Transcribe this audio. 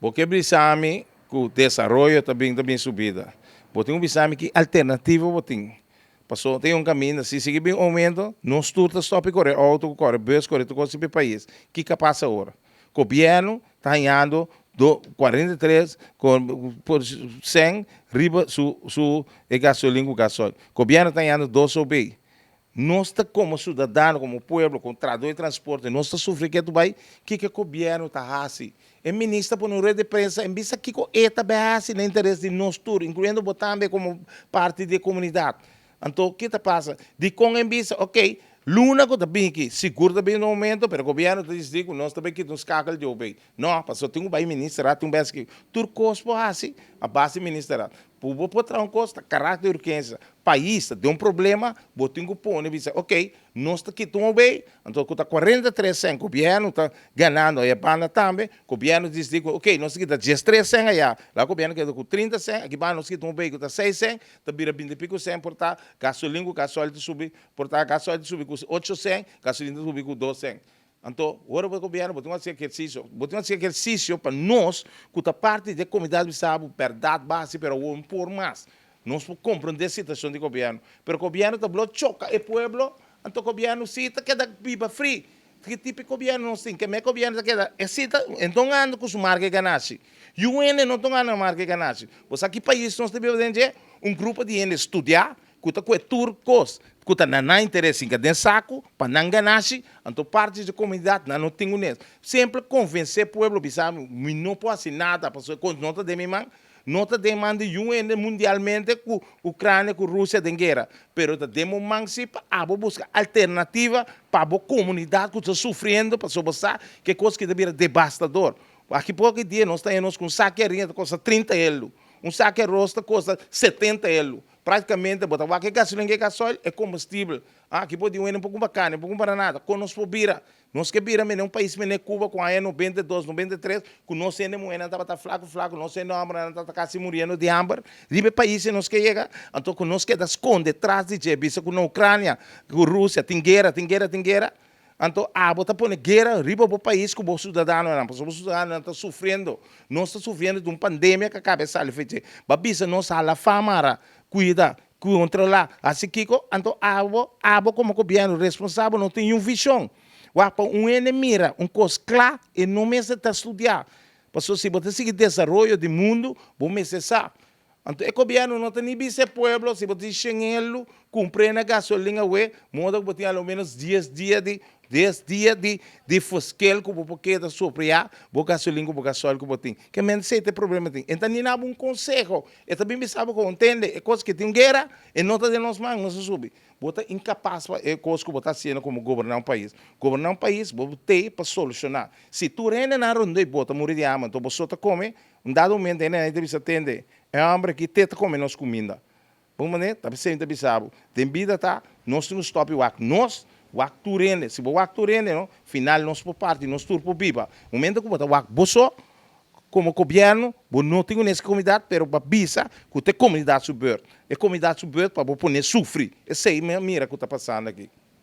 Bo ke bisa mi ku desaroyo ta bin ta bin subida. Bo tin ku bisa mi ki alternativa bo tin. Paso tin un kaminda si sigui bin oumento nos tur ta stòp di kore outo, kore bus, kore tur kos riba e pais. Kiko a pasa ora? Gobièrnu ta hañando do 43 por sèn riba su su e gasolin ku gasoil. Gobièrnu ta hañando dos OB. Nos ta komo siudadano, komo pueblo, komo trahadó di transporte, nos ta sufri ketu bai kiko e gobièrnu ta hasi. E minister pone un rueda di prensa en bisa kiko e ta bai hasi na interes di nos tur, inkluyendo bo tambe komo parti di e komunidat. Anto ki ta pasa? Dikon en bisa, ok, luna ku ta bin aki, sigur ta bin un oumento, pero gobièrnu ta disidí ku nos ta bai kita un skakel di OB. No, pasobra tin ku bai ministerat, tin ku bai hasi kiko. Tur kos por hasi a base di ministerat. Bo bo por traha un kos ta karakter di urgensia. Pais ta den un problema, bo tin ku pone bisa, ok, nos ta kita un obey, anto ku ta 43 sèn gobièrnu ta ganando aya banda tambe, gobièrnu disidi ku ok, nos ta kita 13 sèn aya, la gobièrnu keda ku 30 sèn, aki banda nos kita un obey ku ta 6 sèn, ta bira binti i piko sèn por ta gasolin ku gasoil ta subi, por ta gasoil ta subi ku 8 sèn, gasolin ta subi ku 2 sèn. Anto, ora bo gobièrnu, bo tin ku hasi ehersisio. Bo tin ku hasi ehersisio pa nos ku ta parti di e komunidat bisa bo bèrdat bo hasi, pero awor no por mas. Nos por komprondé situashon di gobièrnu. Pero gobièrnu ta blo choka e pueblo, anto gobièrnu si ta keda biba fri. Ki tipo di gobièrnu nos tin? Keme gobièrnu ta keda? E si ta, e no anda ku su marka e ganashi. Yu hende no ta anda marka e ganashi. Bo sa ki pais nos ta biba den dje? Un grupo di hende studiá, ku ta kue tur kos ku ta na nan interes hinka den saku pa nan ganashi, anto parti di komunidat nan no tin kunes. Semper konvensé pueblo bisa mi no por hasi nada pasobra e kos no ta den mi man, no ta den man di yun hende mundialmente ku Ukrania ku Rusia den guera, pero ta den bo man si pa abo buska alternativa pa bo komunidat ku ta sufriendo pasobra bo sa ku e kos ki ta bira debastador. Aki poco dia nos ta haña nos ku un saki harinha ta kosta 30 elu, un saki aros ta kosta 70 elu. Práktikamente bo ta wak e gasolin ku e gasoil, e kombustibel. Aki bo di wende no por kumpra karni, no por kumpra nada. Kon nos por bira? Nos ke bira mene un pais mene Cuba ku aña 92, 93, ku nos hende muhénan tabata flaku flaku, nos hende hòmbernan tabata kasi muriendo di hamber. Riba e pais ei nos ke yega? Anto ku nos keda skonde tras di dje, bisa ku na Ucrania, ku Rusia tin guera, tin guera, tin guera. Anto abo ta pone guera riba bo pais ku bo siudadanonan, pasobra bo siudadanonan ta sufriendo. Nos ta sufriendo di un pandemia ku a kaba e sali fechi. Bo a bisa nos hala famara, kuida, kontrolá, hasi kiko? Anto abo, abo komo gobièrnu responsabel no tin niun vishon. Wak pa un hende mira un kos kla e no mester ta studiá. Pasobra si bo ta sigui desaroyo di mundu, bo mester sa. Anto e gobièrnu no ta ni bisa e pueblo si bo tin shen elu, kumpr'é na gasolin awe, moda ku bo tin alo ménos dies dia di dies dia di di foskel ku bo por keda sopriá bo gasolin ku bo gasoil ku bo tin. Ke men esei ta e problema tin. E ta ni na bo un konseho, e ta bin bisa bo ku ntende e kos ke tin guera e no ta den nos man, nos a subi. Bo ta inkapas pa e kos ku bo ta hasiendo komo goberná un pais. Goberná un pais bo t'ei pa solushoná. Si tur hendenan rondó bo ta muri di hamber anto bo so ta kome, Un dado momento hende nan ta bisa, Tende, e homber aki te ta come nos cuminda. Bon manera, ta p'esei mi ta bisa bo, den bida ta, nos tin cu stop y wak nos, wak tur hende. Si bo wak tur hende, no, final nos por parti, nos tur por biba. Momento cu bo ta wak bo so, como gobierno, bo no tin cu nes comunidad, pero bo a bisa cu ta e comunidad su beurt. E comunidad su beurt pa bo pone sufri. Esei mi a mira cu ta pasando aki.